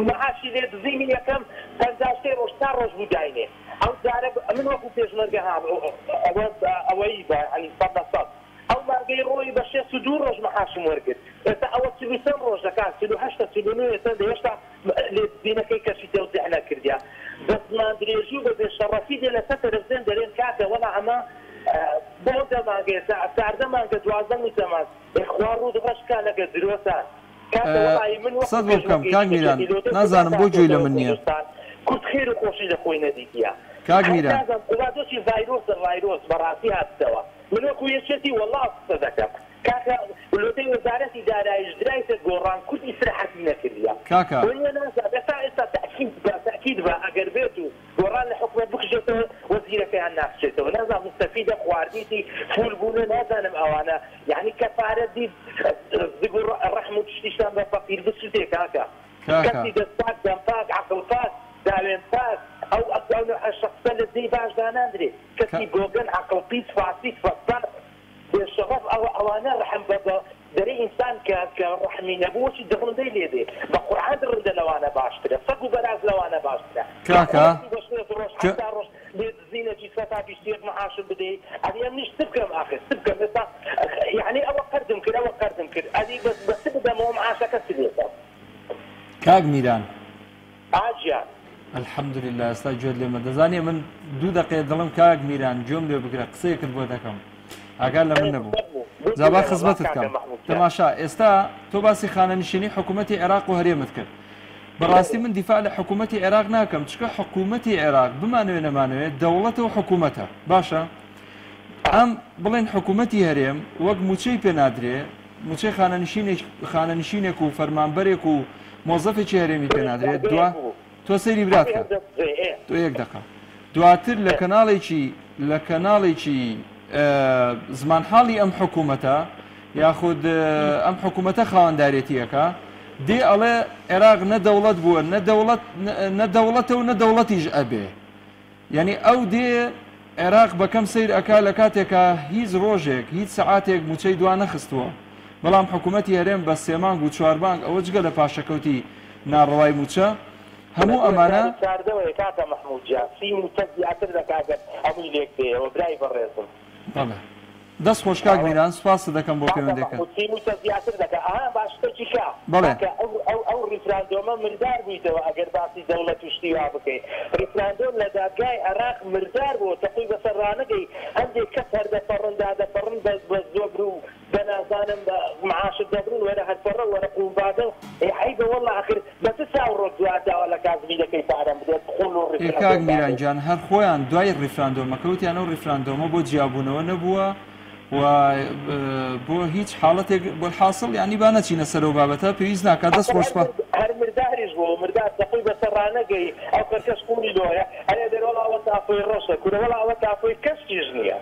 معاشی لێ دزینی یەکەم 53 ڕۆژ چار ڕۆژ بوو داینێ ئەو جارە من وەکو پێشمەرگە ها ئەوە ئەوەی بە یانی سەد لە سەد ئەو مانگەی ڕۆی بە 62 ڕۆژ معاشم وەرگرت ئێستا ئەوە 43 ڕۆژە کاک 48 49 چەندە هێشتا لێدزینەکەی کەشی تەوزیع نەکردیە بە زمان درێژی و بە بێ شەڕەفی دێ لەسەر تەلەفزیۆن دەرێن کاکە وەڵا ئەمە بۆ دە مانگە ئێستا چاردە مانگە دوازدە مووچەمان ئێ خوا ڕووت ڕەش کا لەگە درۆتان کاکە وەڵایی من وەکو قسەت بۆ بکەم پێشمەرگەی کاک میران یەکێتی لۆدە نازانم خوداتان بۆ گوێی لە کۆتەوە من نییە. کوردستان کورد خێر و خۆشی لە خۆی نەدیتیە کاک هەر میران. نازانم قوباد وەکی ڤایرۆسە ڤایرۆس بەڕاستی هاتتەوە من وەکو یەکێتی وەڵا قسە دەکەم کاکە لۆتەی وەزارەتی دارایش درایتە گۆڕان کورد ئیسراحەتی نەکردیە کاکە. وەنیە نازانم ئێستا ئێستا تەئکید بە تەئکید بە ئەگەر بێت و گۆڕان لە حکومەت بکشێتەوە وەزیرەکەیان ناکشێتەوە نازانم موستەفیدە خواردیتی فول بوونە نازانم ئەوانە یانی کەفارەت دی زگ و ڕەحم و پشتیشتان بە فەقیر بسوتێ کاکە کاکە. کەسی دەست پاک دەم پاک عەقڵ پاک داوێن پاک ئەو ئەو نوعە شەخسە لە جێی باش داناندرێ کەسی بۆگەن عەقڵ پیس فاسید فەساد بێ شەڕەف ئەوە ئەوانە ڕەحم بە بە دەرێ ئینسان کە کە ڕەحمی نەبوو وەکی دڕندەی لێ دێ بە قورعان دڕندە لەوانە باشترە سەگ و بەراز لەوانە باشترە کاکە یاخوا بە شێست ڕۆژ کە حەفتا ڕۆژ لێ دزینەکی سەتا 21 معاشم بدەی ئەدی ئەمنیش چ بکەم ئاخر چ بکەم ئێستا یەعنی ئەوە قەرزم کرد ئەوە قەرزم کرد ئەدی بەس بە چ بدەمەوە معاشەکە چ لێکەم. کاک میران. ئا گیان. الحمدللە ئێستا گوێت لێمە دەزانی من دوو دەقەیە دەڵێم کاک میران گوێم لێ بگرە قسەیەکت بۆ دەکەم ئاگات لە من نەبوو جا با خزمەتت کەم تەماشا ئێستا تۆ باسی خانەنشینی حکوومەتی عێراق و هەرێمت کرد. بەڕاستی من دیفاع لە حکوومەتی عێراق ناکەم چکە حکوومەتی عێراق بمانەوێ نەمانەوێ دەوڵەتە و حکوومەتە باشە ئەم بڵێن حکوومەتی هەرێم وەک مووچەی پێ نادرێ مووچەی خانەنشینێک خانەنشینێک و فەرمانبەرێک و مۆزەفێکی هەرێمی پێ نادرێت دوا تۆ سەیری برات کە تۆ یەک دەقە دواتر لە کەناڵێکی لە کەناڵێکی زمانحاڵی ئەم حکوومەتە یاخود ئەم حکوومەتە خاوەندارێتیەکە دێ ئەڵێ عێراق نە دەوڵەت بووە نە دەوڵەت نە دەوڵەتە و نە دەوڵەتیش ئەبێ یعنی ئەو دێ عێراق بەکەم سەیر ئەکا لە کاتێکا هیچ ڕۆژێک هیچ سەعاتێک مووچەی دوا نەخستووە بەڵام حکوومەتی هەرێم بە سێ مانگ و چوار مانگ ئەوە جگە لە پاشەکەوتی ناڕەوای مووچە هەموو ئەمانە. 2014 وەیە کاکە مەحمود گیان سی مووچە زیاتر دەکا گەر هەمووی لێک بێیەوە برای بەڕێزم. بەڵێ دەست خۆش کاک میران سوپاست دەکەم بۆ کاکە پەیوەندەکەت. مەحمود سی مووچە زیاتر دەکا ئەها با شتەکی کا بەڵێ. کاکە ئەو ئەو ئەو ڕیفراندۆمە مردار بوویتەوە ئەگەر باسی دەوڵەت و شتی وا بکەی ڕیفراندۆم لە دادگای عێراق مردار بووە تەقوی بەسەر ڕانەگەی هەندێک کەس هەر دەپەڕن دادەپەڕن بە بە زۆبر و بە نازانم بە معاشت دەبرن وەرە هەر پەڕە وەرە قومبادە ئێ عەیبە وەڵا ئاخر بە چ چاو ڕۆت دوات داوا لە کازمی دەکەی پارەم بدێت قوڵ و ئێ کاک ڕیفراندۆم میران دابێت. گیان هەر خۆیان دوای ڕیفراندۆمەکە وتیان ئەو ڕیفراندۆمە بۆ جیابوونەوە نەبووە و بۆ هیچ حاڵەتێک بۆ حاصل یانی با نەچینە سەر ئەو بابەتە پێویست ناکات دەست ئاخر خۆش هەر سپا. مرد هەر مرداریش بووە مردار تەقوی بەسەر ڕانەگەی ئەو خەرکەش قوڵی لۆیە ئەرێ دەرێ وەڵا ئەوە تاپۆی ڕەشە کورە وەڵا ئەوە تاپۆی کەشتیش نییە.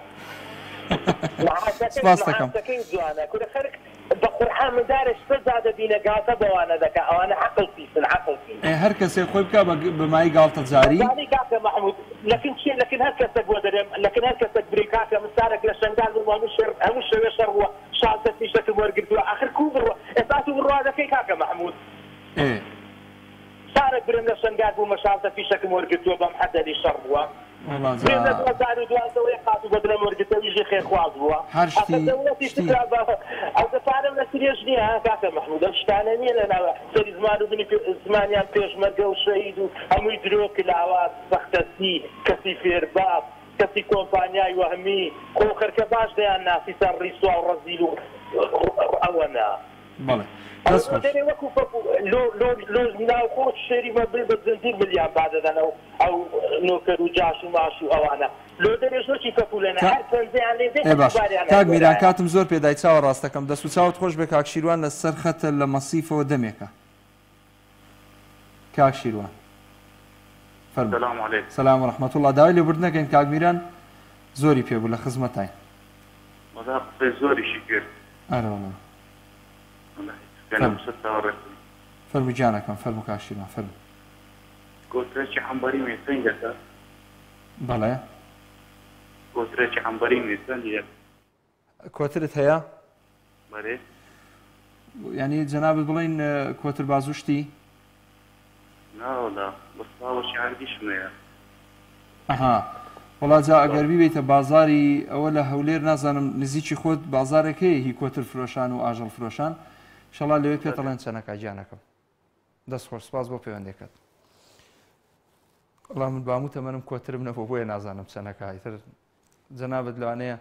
معاشەکەی سپاست دەکەم. معاشەکەی جوانە کورە خەرک بە قورعان مندارێ شتە زادە بینە گاڵتە بەوانە دەکا ئەوانە عەقڵ پیسن عەقڵ پیس. ئێ هەر کەسێ خۆی بکا بە بە مایەی گاڵتەجاری. دەزانی کاکە مەحمود لەکن چیە لەکن هەر کەسەک بۆ دەرێم لەکن هەر کەسەک برێ کاکە من سارەک لە شەنگال بووم هەموو شەر هەموو شەوێ شەڕ بووە 16 فیشەکم وەرگرتووە ئاخر کوو بڕوا ئێستا ئەتوو بڕوا دەکەی کاکە مەحمود ئێ. سارەک برێم لە شەنگال بوومە 16 فیشەکم وەرگرتووە بەم حەدەلی شەڕ بووە. وەڵا جا. برێم لە 2012 وە یەک خاتوو بەدرەم وەرگرت ئەویش خێرخواز بووە هەر ئاخر شتی دەوڵەتی شتی. ترا بە ئەوجە پارەم لە کرێش نییە ها کاکە مەحمود ئەو شتانە نییە لە ناو سەری زمان و بنی زمانیان پێشمەرگە و شەهید و هەمووی درۆ کلاوات سەختەچی کەسی فێرباز کەسی کۆمپانیای وەهمی خۆ خەرکە باش دەیان ناسی چەند ڕیسوا و ڕەزیل و ئەوەنە. بەڵێ دەست خۆش. دەرێ وەکو پەپو لۆ لۆ لۆ ناوخۆ شێری مە بل بە زنجیر ملیان بادەدەن ئەو ئەو نۆکەر و جاش و ماش و ئەوانە لۆ دەرێش وەکی پەپولەنە کا هەر پەنجەیان لێ دێ ئێ باش هەموو باریان کاک میران هەر کاتم زۆر پێدای چاوە ڕاستەکەم دەست و چاوت خۆش بێ کاک شیروان لە سەر خەتە لە مەسیفەوە دەمێکە کاک شیروان فەرموو سلام علیکم. سلام و رحمە اللە داوای لێبوردن ئەکەین کاک میران زۆری پێ بوو لە خزمەتاین. وەڵا قسەی زۆریشی کرد. ئەرێ وەڵا. وەڵا هیچ بکەنە فەرموو. قسە چاوەڕێتم. فەرموو گیانەکەم فەرموو کاک شیروان فەرموو. کۆترەکی عەمبەری مێ چەند دەکا؟ بەڵێ. کۆترەکی عەمبەری مێ چەندی دەکا؟ کۆترت هەیە؟ بەرێ. یانی جەنابت بڵێین کۆتر بازو شتی؟ نا وەڵا بەس باوەشی عەربیشم هەیە. ئەها وەڵا جا ئەگەر بیبەیتە بازاری ئەوە لە هەولێر نازانم نزیکی خۆت بازارێک هەیە هی کۆتر فرۆشان و ئاژەڵ فرۆشان ئیشەڵا لەوێ پێت ئەڵێن چەنەکە گیانەکەم. دەست خۆش سپاس بۆ پەیوەندەکەت. وەڵا من بامو تەمەنم کۆترم نەبوو بۆیە نازانم چەنەکە ئیتر جەنابت لەوانەیە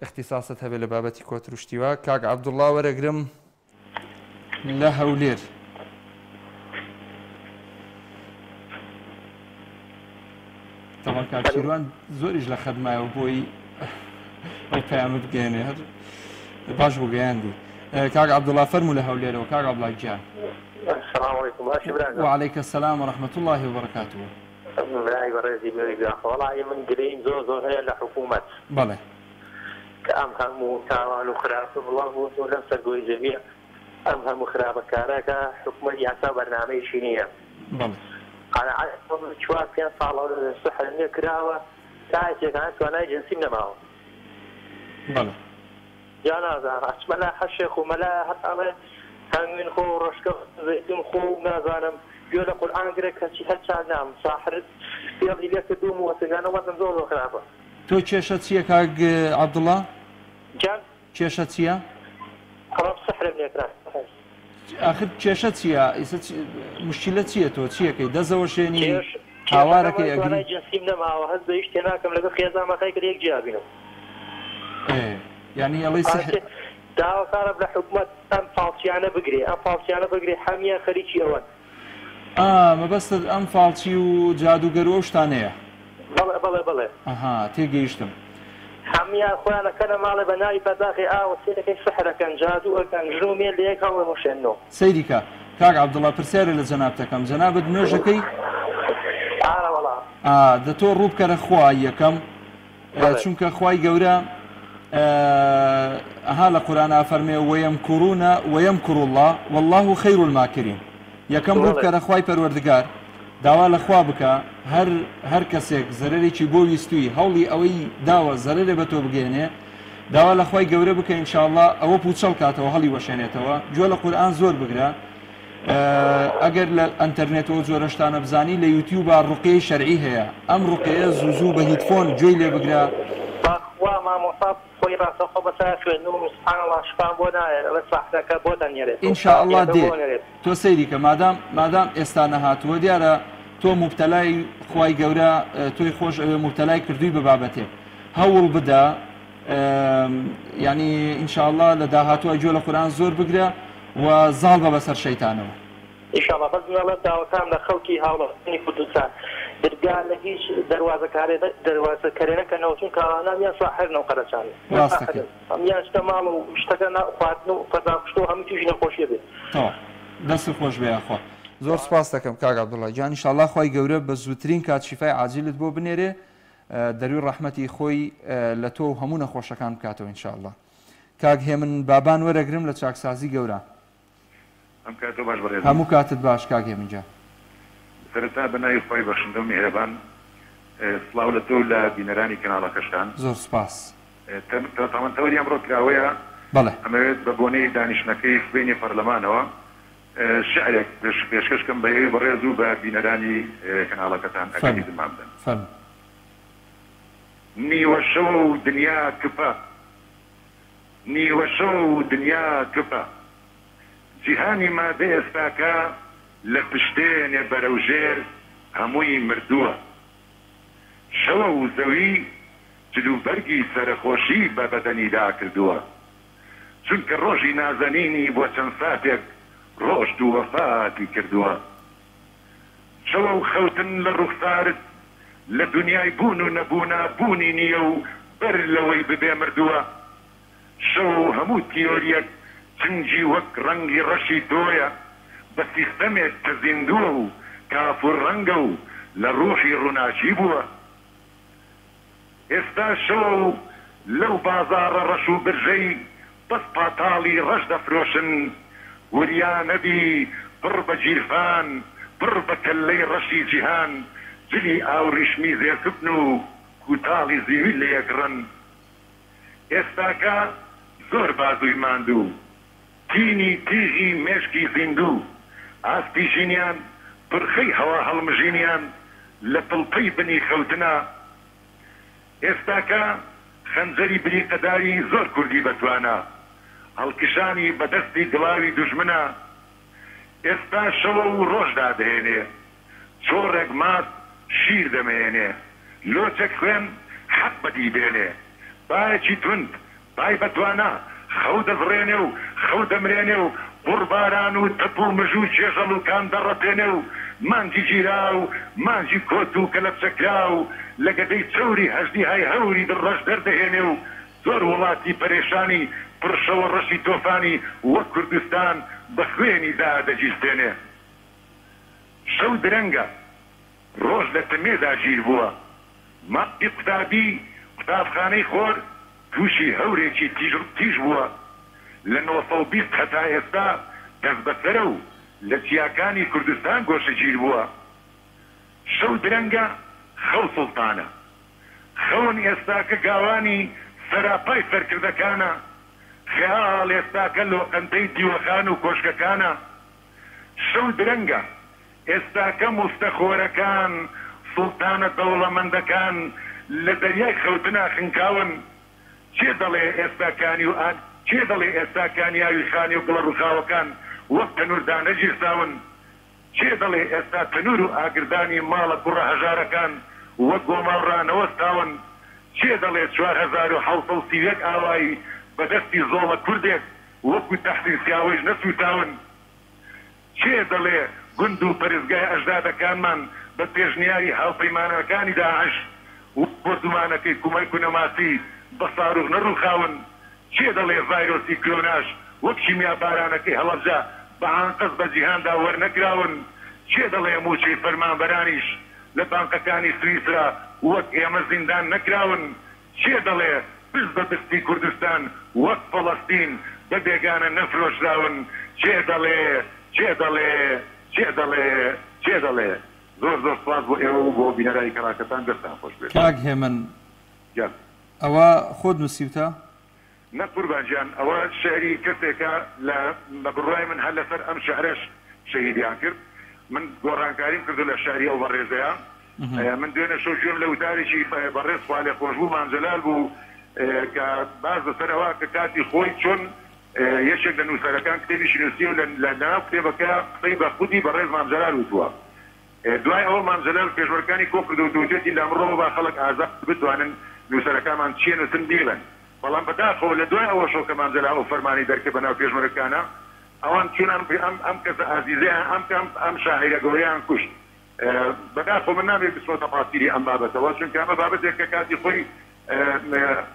اختصاصت هەبێ لە بابەتی کۆتر و شتی وا. کاک عەبدوڵڵا وەرەگرم لە هەولێر. تەڵا کاک شیروان زۆریش لە خەت مایەوە بۆی ئەو پەیامە بگەیەنێ هەر باش بوو گەیاندی. کاک عەبدوڵڵا فەرموو لە هەولێرەوە کاک عەبدوڵڵا گیان. السلام علیکم باشی براگەم. وعلیک السلام ورحمة الله وبرکاته. برای بەڕێزی بێوی گیان وەڵاهی من گلەییم زۆر زۆر هەیە لە حکوومەت. بەڵێ. کە ئەم هەموو تاوان و خراپە بڵاو بووەتەوە لەم سەر گۆی زەویە ئەم هەموو خراپەکارە کە حکوومەت یاسا و بەرنامەیەکی نییە. بەڵێ. قەناعەت من چوار پێنج ساڵە سحر نوێ کراوە تا ئێستاکان توانای جنسیم نەماوە. بەڵێ. جا نازانم ئەچمە لای هەر شێخ و مەلایە هەر ئەڵێ هەنگوین خۆ و ڕەشکە و زەیتون خۆ و نازانم گوێ لە قورئان گرە کەچی هەر چاک نابم ساحر فێڵی لێ کردووم و ئەسەگانە وەزعم زۆر زۆر خراپە. تۆ کێشەت چیە کاک عەبدوڵا؟ گیان؟ کێشەت چیە؟ ئەڵێم سحرم لێ کرا سحر. ئاخر کێشە چیە؟ ئیسە مشکیلە چیە تۆ چیەکەی دەزەوەشێنی کێش کێشەکەم هاوارەکەی ئەوەیە ئەگری؟ توانای جنسیم نەماوە هەست بە هیچ شتێ ناکەم لەگەڵ خێزانما خەریکە لە یەک جیا بینەوە. ئێ یانی ئەڵێی سحر. ئاخر داواکارم لە حکومەت ئەم فاڵچیانە بگرێ ئەم فاڵچیانە بگرێ هەمیان خەریکی ئەوەن. ئا مەبەستت ئەم فاڵچی و جادووگەر و ئەو شتانەیە. بەڵێ بەڵێ بەڵێ. ئەها تێگەیشتم. هەموویان خۆیان ئەکەنە ماڵێ بە ناوی پەرداخی ئاوە سەیرەکەی سحر ئەکەن جادوو ئەکەن ژن و مێرد لەیەک هەڵئەوەشێننەوە. سەیری کە کاک عەبدوڵا پرسیارێ لە جەنابت ئەکەم جەنابت نوێژەکەی؟ ئارە وەڵا. ئا دە تۆ ڕوو بکەرە خوا یەکەم چونکە خوای گەورە ئەها لە قورئان ئافەرمێ ویمکرون ویمکر اللە واللە خیر الماکرین یەکەم ڕوو بکەرە خوای پەروەردگار داوا لە خوا بکە هەر هەر کەسێک زەرەرێکی بۆ ویستوی هەوڵی ئەوەی داوە زەرەرێ بە تۆ بگەێنێ داوا لە خوای گەورە بکە ان شاء اللە ئەوە پوچەڵ کاتەوە هەڵی وەشێنێتەوە گوێ لە قورئان زۆر بگرە ئەگەر لە ئەتەرنێتەوە جۆرە شتانە بزانی لە یوتیوبا ڕوقیەی شەرعی هەیە ئەم ڕوقیەیە زوو زوو بە هیدفۆن گوێی لێ بگرە. بەخوا مامۆستا خۆی ڕاستەوخۆ بەسەر خوێندنوم سبحان اللە شفام بۆ نایەت ئەڵێ ساحرەکە بۆت ئەنێرێت ان شاء اللە دێ تۆ سەیری کە مادام مادام ئێستا نەهاتووە دیارە تۆ موبتەلای خوای گەورە تۆی خۆش ئەوێ موبتەلای کردووی بە بابەتێک هەوڵ بدە یانی ان شاء اللە لە داهاتووە گوێ لە قورئان زۆر بگرە و زاڵ بە بەسەر شەیتانەوە. ان شاء اللە بەس من ئەڵێم داواکارم لە خەڵکی هاوڵاتیانی کوردستان درگا لە هیچ دەروازە کارێ دەروازە کەرێ نەکەنەوە چونکە ئەوانە هەمیان ساحرن ئەو قەرەچانە هەمیان ڕاست دەکەی. ساحرن هەمیان شتە ماڵ و شتەکە نا خواردن و پەرداخ شتە و هەمووی تووشی نەخۆشیە بێ. تەواو دەستت خۆش بێ یاخوا. زۆر سوپاست دەکەم کاک عەبدوڵا گیان ئیشاڵڵا خوای گەورە بە زووترین کات شیفای عاجلت بۆ بنێرێ دەروی ڕەحمەتی خۆی لە تۆ و هەموو نەخۆشەکان بکاتەوە ان شاء اللە. کاک هێمن بابان وەرەگرم لە چاکسازی گەوران. ئەم کاتەو باش بەڕێزم. هەموو کاتت باش کاک هێمن گیان. سەرەتا بە ناوی خوای بەخشندە و میهرەبان سڵاو لە تۆ و لە بینەرانی کەناڵەکەشتان. زۆر سوپاس. تەمەن تەوەری ئەمڕۆ کراوەیە. بەڵێ. ئەمەوێت بە بۆنەی دانیشتنەکەی سبەینێ پەرلەمانەوە شیعرێک پێشکەش کەم بە ئێوەی بەڕێز و بە بینەرانی کەناڵەکەتان ئەگەر فەرموو ئیزنمان بدەن. فەرموو. نیوە شەوە و دنیا کپە. نیوە شەوە و دنیا کپە. جیهانی مادە ئێستاکە لە پشتێنێ بەرەو ژێر هەمووی مردووە. شەوە و زەوی جل و بەرگی سەرەخۆشی بە بەدەنیدا کردووە. چونکە ڕۆژی نازەنینی بۆ چەند ساتێک ڕۆشت و وەفاتی کردووە. شەوە و خەوتن لە ڕوخسارت لە دونیای بوون و نەبوونا بوونی نییە و بەر لەوەی ببێ مردووە. شەوە و هەموو تیۆرییەک چنگی وەک ڕەنگی ڕەشی تۆیە بە سیستەمێک کە زیندووە و کافور ڕەنگە و لە ڕوحی ڕووناکی بووە. ئێستا شەوە و لەو بازاڕە ڕەش و برژەی بەس پاتاڵی ڕەش دەفرۆشن، وریا نەبی پڕ بە گیرفان، پڕ بە کەللەی ڕەشی جیهان، جلی ئاوریشمی زێرکبن و کوتاڵی زیوی لێکڕن. ئێستاکە زۆر بازووی ماندوو، تینی تیژی مێشکی زیندوو، ئاستی ژینیان، پرخەی هەوا هەڵمژینیان لە پڵپەی بنی خەوتنا. ئێستاکە خەنجەری بریقەداری زۆر کوردی بەتوانا، هەڵکشانی بە دەستی گڵاوی دوژمنە. ئێستا شەوە و ڕۆژ دادەهێنێ، چۆڕێک ماست شیر دەمەیەنێ، لۆچێک خوێن حەق بەدی بێنێ، بایەکی توند بای بە توانا خەو دەزڕێنێ و خەو دەمرێنێ و قوڕ باران و تەپ و مژ و کێژەڵوکان دەڕەپێنێ و مانگی گیراو، مانگی کۆت و کەلەپچەکراو لە گەدەی چەوری هەژدیهای هەوری دڵڕەش دەردەهێنێ و زۆر وڵاتی پەرێشانی پڕ شەوە ڕەشی تۆفانی وەک کوردستان بە خوێنی دادەگیرسێنێ. شەو درەنگە. ڕۆژ لە تەمێدا گیر بووە. ماڵی قوتابی قوتابخانەی خۆر تووشی هەورێکی تیژ بووە. لە 920 هەتا ئێستا دەستبەسەرە و لە چیاکانی کوردستان گۆشەگیر بووە. شەو درەنگە، خەو سوڵتانە. خەون ئێستاکە گاوانی سەراپای سەرکردەکانە. خەیاڵ ئێستاکە لۆقەنتەی دیوەخان و کۆشکەکانە. شەو درەنگە، ئێستاکە موفتەخۆرەکان، سوڵتانە دەوڵەمەندەکان لە دەریای خەوتنا خنکاون. کێ دەڵێ ئێستا کانی و کێ دەڵێ ئێستا کانیاوی خانی و گڵە ڕووخاوەکان وەک تەنوور دانەگیرساون؟ کێ دەڵێ ئێستا تەنوور و ئاگردانی ماڵە کوڕە هەژارەکان وەک گۆماو ڕانەوەستاون؟ کێ دەڵێ 4731 ئاوایی بە دەستی زۆڵە کوردێک وەکوو تەحسین سیاوەیش نەسووتاون؟ کێ دەڵێ گوند و پەرستگای ئەژدادەکانمان بە پێشنیاری هاوپەیمانەکانی داعش و بۆردومانەکەی کومەی کونەماسی بە ساروخ نەڕوخاون؟ کێ دەڵێ ڤایرۆسی کرۆناش وەک کیمیابارانەکەی هەڵەبجە بە ئانقەست بە جیهاندا وەرنەگراون؟ کێ دەڵێ مووچەی فەرمانبەرانیش لە بانقەکانی سویسرا وەک ئێمە زیندان نەکراون؟ کێ دەڵێ بست بە بستی کوردستان وەک فەڵەستین بە بێگانە نەفرۆشراون؟ کێ دەڵێ؟ کێ دەڵێ؟ کێ دەڵێ؟ کێ دەڵێ؟ زۆر زۆر سوپاس بۆ ئێوە و بۆ بینەرانی کەناڵەکەتان دەستتان خۆش بێت. کاک هێمن گیان. ئەوە خۆت نوسیوتە؟ نە قوربان گیان ئەوە شعری کەسێکە لە بە بڕوای من هەر لەسەر ئەم شعرەش شەهیدیان کرد من گۆڕانکاریم کردو لە شعری ئەو بەڕێزەیا من دوێنێ شەو گوێم لە وتارێکی بەڕێز خوالێخۆشبوو مام جەلال بوو کە باس لەسەر ئەوە کە کاتی خۆی چۆن یەکێک لە نووسەرەکان کتێبیشی نووسیوە و لە ناو کتێبەکە قسەی بە خودی بەڕێز مام جەلال وتووە دوای ئەوە مام جەلال پێشمەرگەکانی کۆکردەوە و وتێتی لەمڕۆوە با خەڵک ئازاد بتوانن نووسەرەکانمان چیە نووسن بیڵێن بەڵام بەداخەوە لە دوای ئەوەشەوە کە مام جەلال ئەو فەرمانەی دەرکرد بەناو پێشمەرگەکانا ئەوان چوون ئەم ئەم ئەم کەسە ئازیزەیان ئەم ئەم ئەم شاعیرە گەورەیان کوشت بەداخەوە من نامەوێت بچمە تەفاسیلی ئەم بابەتەوە چونکە ئەمە بابەتێکە کاتی خۆی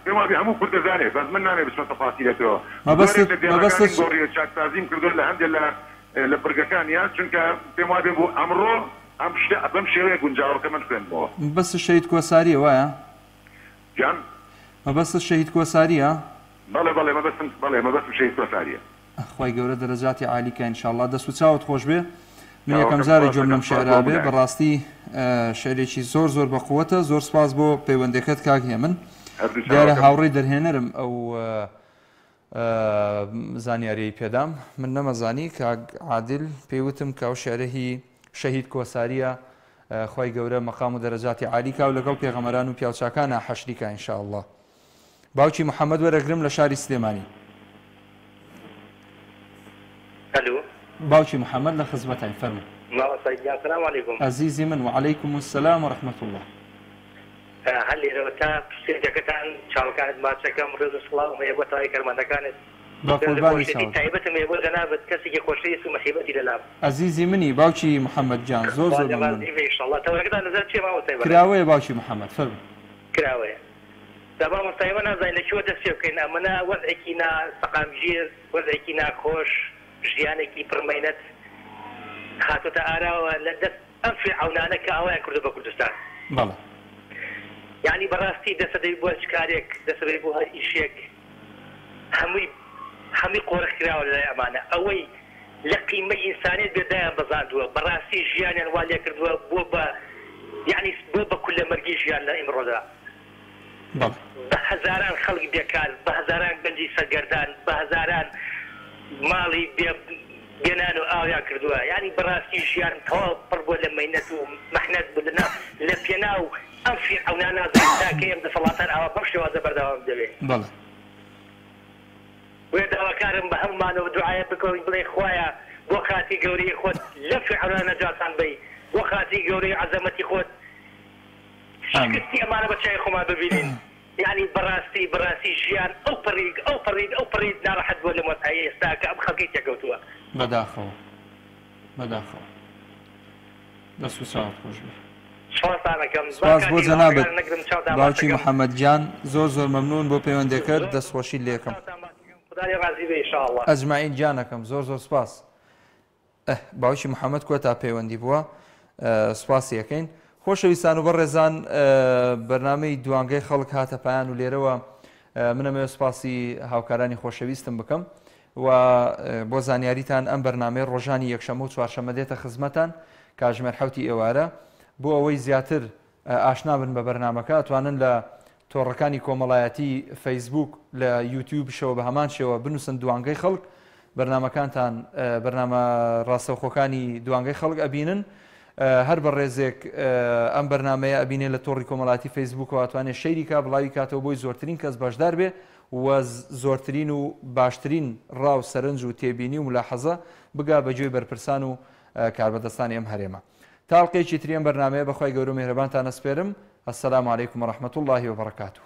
پێم وابێ هەموو کورد دەزانێت بەس من نامەوێت بچمە تەفاسیلەکەوە مەبەستت زۆرێک لە دێڕەکانیم مەبەستت گۆڕیوە چاکسازیم کردووە لە هەندێک لە لە بڕگەکانیان چونکە پێم وابێ بۆ ئەمڕۆ ئەم شتە بەم شێوەیە گونجاوە کە من خوێندمەوە. مەبەستت شەهید کۆساریە وایە؟ گیان؟ مەبەستت شەهید کۆساریە؟ بەڵێ بەڵێ مەبەستم بەڵێ مەبەستم شەهید کۆساریە. خوای گەورە دەرەجاتی عالی کا ان شاءاللە دەست و چاوت خۆش بێ من یەکەم چاوەکەم جارە سپاس گوێم دەکەم لەم سپاس شعرە بۆ بێ هەموو لایەک. بەڕاستی شعرێکی زۆر زۆر بەقوەتە زۆر سپاس بۆ پەیوەندەکەت کاک هێمن هەردوو دیارە چاوەکەم. هاوڕێی دەرهێنەرم ئەو زانیاریەی پێدام من نەمەزانی کاک عادل پێی وتم کە ئەو شعرە هی شەهید کۆساریە خوای گەورە مەقام و دەرەجاتی عالی کا و لەگەڵ پێغەمەران و پیاوچاکانا حەشری کا ان شاء اللە باوکی محمد وەرەگرم لە شاری سلێمانی. ئەلو. باوکی محمد لە خزمەتاین فەرموو. مامۆستا گیان سلام علیکم. ئەزیزی من وعلیکم السلام و رحمە اللە. هەر لێرەوە تا پرسیارەکەتان چاوەکانت ماچەکەم ڕێز و سڵاوم هەیە بۆ تەواوی کارمەندەکانت بە ڕێز و قوربانی خۆشەویستی چاوت. تایبەتم هەیە بۆ جەنابت کەسێکی خۆشەویست و مەحیبەتی لەلام. ئەزیزی منی باوکی محمد گیان زۆر خوا زۆر لێ مەمنونم. ڕازی بێ ئیشەڵا. تەوەرەکەتان لەسەر چیە مامۆستای بەڕێز؟ کراوەیە باوکی محمد فەرموو. کراوەیە. جا مامۆستا ئێمە نازانین لە کوێوە دەست پێ بکەین ئەمەنە وەزعێکی نا سەقامگیر وەزعێکی ناخۆش ژیانێکی پڕ مەینەت هاتۆتە ئاراوە لە دەست ئەم فیرعەونانە کە ئاوایان کردوە بە کوردستان. بەڵێ. یەعنی بەڕاستی دەستە دەبی بۆ هەرچ کارێک دەستە دەبی بۆ هەر ئیشێک هەمووی هەمووی قۆرخ کراوە لەلای ئەمانە ئەوەی لە قیمەی ئینسانیەت بێت دایان بەزاندووە بەڕاستی ژیانیان وا لێکردووە بۆ بە یەعنی بۆ بە کوللە مەرگی ژیان لە ئیمڕۆدا. بەڵێ. بە هەزاران خەڵک بێکار، بە هەزاران گەنجی سەرگەردان، بە هەزاران ماڵی بێ بێ نان و ئاویان کردووە، یانی بەڕاستی ژیان تەواو پڕ بووە لە مەینەت و مەحنەت لە لە پێناو ئەم فیرعەونە نازانم تا کەی ئەم دەسەڵاتان ئاوا بەم شێوازە بەردەوام دەبێ. بەڵێ. بۆیە داواکارم بە هەموومانەوە دوعایە بکەین بڵێین خوایە بۆ خاتری گەورەیی خۆت لەم فیرعەونانە نەجاتمان بەی، بۆ خاتری گەورەیی و عەزەمەتی خۆت شکستی ئەمانە بە چاوی خۆمان ببینین یانی بەڕاستی بەڕاستی ژیان ئەو پەڕی ئەو پەڕی ئەو پەڕی ناڕەحەت بووە لەم وەزعەی ئێستا کە ئەم خەڵکەی تێکەوتووە. بەداخەوە بەداخەوە دەست و چاوت خۆش بێ. سوپاستان ئەکەم با سپاس بۆ کاتی جەنابت هاوڕێکانت نەگرم چاوتان باوکی ماچەکەم. محمد گیان زۆر زۆر مەمنون بۆ پەیوەندێکەت زۆر دەست خۆشیت لێکەم. چاوتان ماچەکەم خودا لێ ڕازی بێ ان شاء اللە. اجمعین گیانەکەم زۆر زۆر سپاس. ئه باوکی محمد کۆتا پەیوەندی بووە سوپاسی ئەکەین. خۆشەویستان و بەڕێزان بەرنامەی دوانگەی خەڵک هاتە پایان و لێرەوە من ئەمەوێ سوپاسی هاوکارانی خۆشەویستم بکەم و بۆ زانیاریتان ئەم بەرنامەی ڕۆژانی یەکشەمە و چوارشەمە دێتە خزمەتان کاژمێر حوتی ئێوارە بۆ ئەوەی زیاتر ئاشنا بن بە بەرنامەکە ئەتوانن لە تۆڕەکانی کۆمەڵایەتی فەیسبووک لە یوتیوبشەوە بە هەمان شێوە بنووسن دوانگەی خەڵک بەرنامەکانتان بەرنامە ڕاستەوخۆکانی دوانگەی خەڵک ئەبینن هەر بەڕێزێک ئەم بەرنمەیە ئەبینێ لە تۆڕی کۆمەڵاتی فەیسبووکەوە توانێت شەیری کا بڵاوی کاتەوە بۆی زۆرترین کەس بەشدار بێ و زۆرترین و باشترین ڕا و سەرنج و تێبینی و ملاحەزە بگا بە گوێی بەرپرسان و کاربەدەستانی ئەم هەرێمە. تا ئەڵقەیەکی تری ئەم بەرنامەیە بەخوای گەورەو میهرەبانتان ئەسپێرم السلام علیکم و رحمە اللە و بەرەکاته.